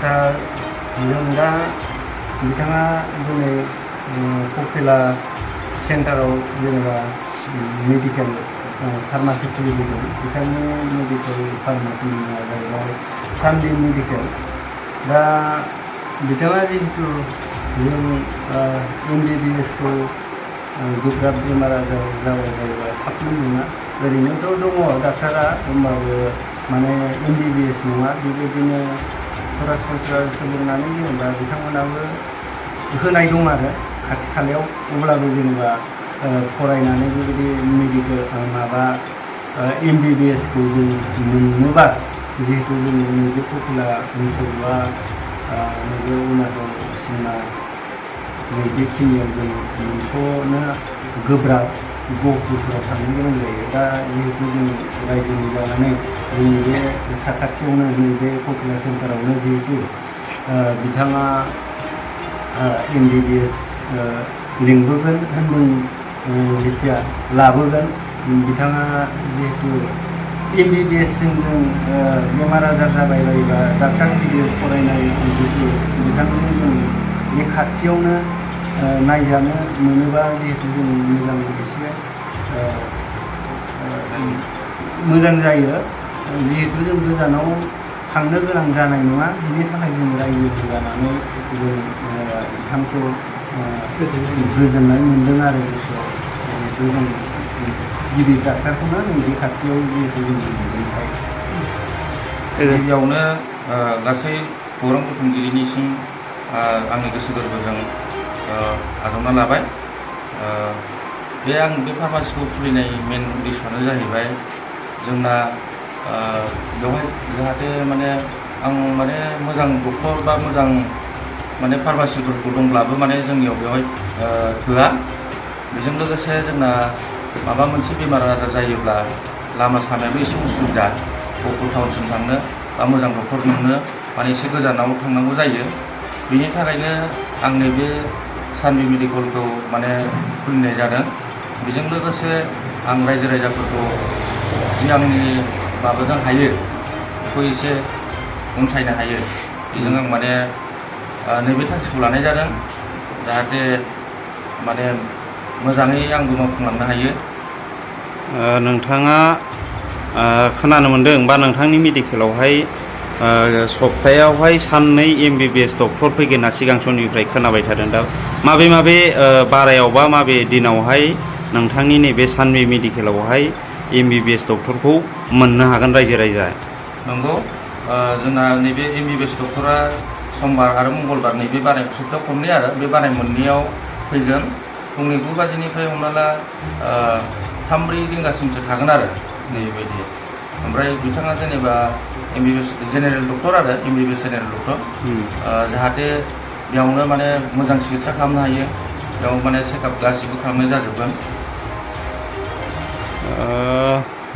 सार जों दा बिथाङा दिनै कपिला सेन्टाराव जेनेबा मेडिकेल फार्मासि खुलिबोदों। बिथांनि मेडिकेल फार्मासिनि मुङा जाहैबाय सानदि मेडिकेल। दा बिथाङा जिहेतु जों MBBS खौ गोब्राब बेमार आजार जाबाय बायोबा थाबनो मोना। ओरैनोथ' दङ डाक्टारा, होमबाबो माने MBBS नङा। बेबायदिनो सरासनस्रा सोलोंनानै जेनेबा बिथांमोनाबो होनाय दं आरो खाथि खालायाव। अब्लाबो जेनेबा फरायनानै बेबायदि मेडिकेल माबा MBBS खौ जों मोननोबा, जिहेतु जोंनि नैबे कपिला ओनसोल बा नैबे अरुणाचल सिमा बेखिनियाव जों मोनस'नो गोब्राब, गहपुरफोराव थांनो गोनां जायो। दा जिहेतु जों रायजोनि जानानै जोंनि बे साखाथियावनो नैबे कपिला सेन्टारावनो जिहेतु बिथाङा MBBS लिंबोगोन होनदों, जेथिया लाबोगोन बिथाङा जिहेतु MBBS जों बेमार आजार जाबाय बायोबा डाक्टार गिदिर फरायनाय जिहेतु बिथांखौनो जों बे खाथियावनो नायजानो मोनोबा जिहेतु जों मोजां एसे मोजां जायो। जिहेतु जों गोजानाव थांनो गोनां जानाय नङा, बिनि थाखाय जों रायजो जानानै जों बिथांखौ गोजोननाय मोनदों आरो गोसोआव। जिहेतु जों गिदिर डाक्टारखौनो नैबे खाथियाव जिहेतु जों मोनदोंखाय। गिबियावनो गासै खौरां बुथुमगिरिनिसिम आंनि गोसो गोरबोजों आजावना लाबाय। आं बे फार्मासिखौ खुलिनाय मेन उद्देश्यआनो जाहैबाय जोंना बेवहाय जाहाथे माने आं माने मोजां डक्टर बा मोजां माने फार्मासिफोरखौ दंब्लाबो माने जोंनियाव बेवहाय थोआ। बेजों लोगोसे जोंना माबा मोनसे बेमार आजार जायोब्ला लामा सामायाबो एसे उसुबिदा, गहपुर टाउनसिम थांनो बा मोजां डक्टर मोननो माने एसे गोजानाव थांनांगौ जायो। बेनि थाखायनो आं नैबे सानदि मेडिकेलखौ माने खुलिनाय जादों। बेजों लोगोसे आं रायजो राजाफोरखौ जि आंनि माबाजों हायो बेखौ एसे अनसायनो हायो, बेजों आं माने नैबे थांखिखौ लानाय जादों, जाहाथे माने मोजाङै आंबो मावफुंलांनो हायो। नोंथाङा खोनानो मोन्दों बा नोंथांनि मेडिकेलावहाय सप्तायावहाय 2 MBBS डक्टर फैगोन ना सिगां समनिफ्राय खोनाबाय थादों। दा माबे बारायाव बा माबे दिनावहाय नोंथांनि नैबे सानबि मेडिकेलावहाय MBBS डक्टरखौ मोननो हागोन रायजो राजा? नंगौ, जोंना नैबे MBBS डक्टरा समबार आरो मंगलबार नैबे बाराय सप्तायाव खननै आरो बे बाराय मोननैयाव फैगोन। फुंनि 9 बाजिनिफ्राय हमना ला 3-4 रिंगासिमसो थागोन आरो नैबायदि। ओमफ्राय बिथाङा जेनेबा MBBS जेनेरेल डक्टर आरो MBBS जेनेरेल डक्टर, जाहाथे बेयावनो माने मोजां सिकित्सा खालामनो हायो। बेयाव माने चेकआप गासिबो खालामनाय जाजोबगोन।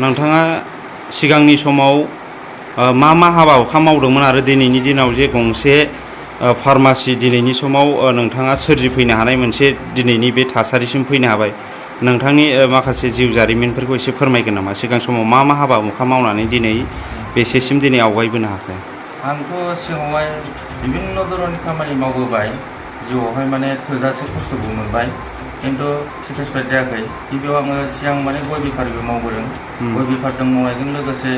नोंथाङा सिगांनि समाव मा हाबा हुखा मावदोंमोन आरो दिनैनि दिनाव जे गंसे फार्मासि दिनैनि समाव नोंथाङा सोरजिफैनो हानाय मोनसे दिनैनि बे थासारिसिम फैनो हाबाय, नोंथांनि माखासे जिउ जारिमिनफोरखौ एसे फोरमायगोन नामा? सिगां समाव मा हाबा हुखा मावनानै दिनै बेसेसिम दिनै आवगायबोनो हाखो? आंथ' सिगाङावहाय बिभिन्न धरननि खामानि मावबोबाय, जिउआवहाय माने थोजासे खस्थ'बो मोनबाय, खिन्थु सेटिसफाइड जायाखै। गिबियाव आङो सिगां माने गय बेफारिबो मावबोदों। गय बेफारजों मावनायजों लोगोसे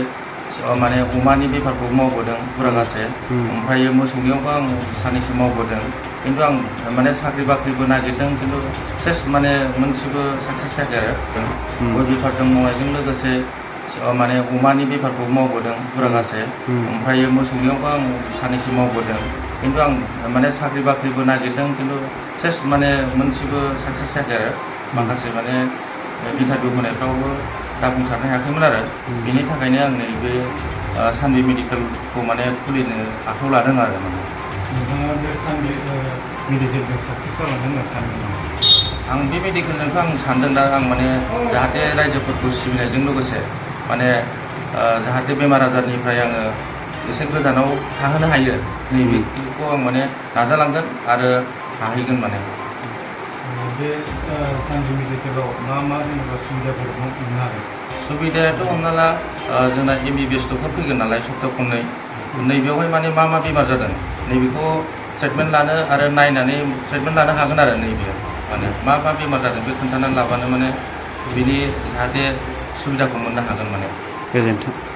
माने अमानि बेफारखौ मावबोदों फुरागासे। ओमफ्राय मोसौनियावबो आं सानैसो मावबोदों, खिन्थु आं माने साख्रि बाख्रिबो नागिरदों, खिन्थु सेस माने मोनसेबो साक्सेस जायाखै आरो। गय बेफारजों मावनायजों लोगोसे माने अमानि बेफारखौ मावबोदों फुरागासे। ओमफ्राय मोसौनियावबो आं सानैसो मावबोदों, खिन्थु आं माने साख्रि बाख्रिबो नागिरदों, खिन्थु सेस माने मोनसेबो साक्सेस जायाखै आरो। माखासे माने इन्टारभिउ होनायफ्रावबो जाफुंसारनो हायाखैमोन आरो। बेनि थाखायनो आं नैबे सानदि मेडिकेलखौ माने खुलिनो आखायाव लादों आरो। माने नोंथाङा बे सानदि मेडिकेलजों साक्सेस जालांगोन होनना सानो नामा? आं बे मेडिकेलजोंथ' आं सानदों दा आं माने जाहाथे रायजोफोरखौ सिबिनायजों लोगोसे माने जाहाथे बेमार आजारनिफ्राय आङो एसे गोजानाव थाहोनो हायो, नैबेखौ आं माने नाजालांगोन आरो हाहैगोन माने। बे सानदि मेडिकेलाव मा जेनेबा सुबिदाफोर मोननो हागोन? सुबिदायाथ' हमना ला जोंना MBBS डक्टर फैगोन नालाय सप्तायाव खननै, नैबेयावहाय माने मा बेमार जादों नैबेखौ ट्रिटमेन्ट लानो आरो नायनानै ट्रिटमेन्ट लानो हागोन आरो नैबे माने मा बेमार जादों बे खोन्थानानै लाबानो माने बिनि जाहाथे सुबिदाखौ मोननो हागोन माने। गोजोन्थों।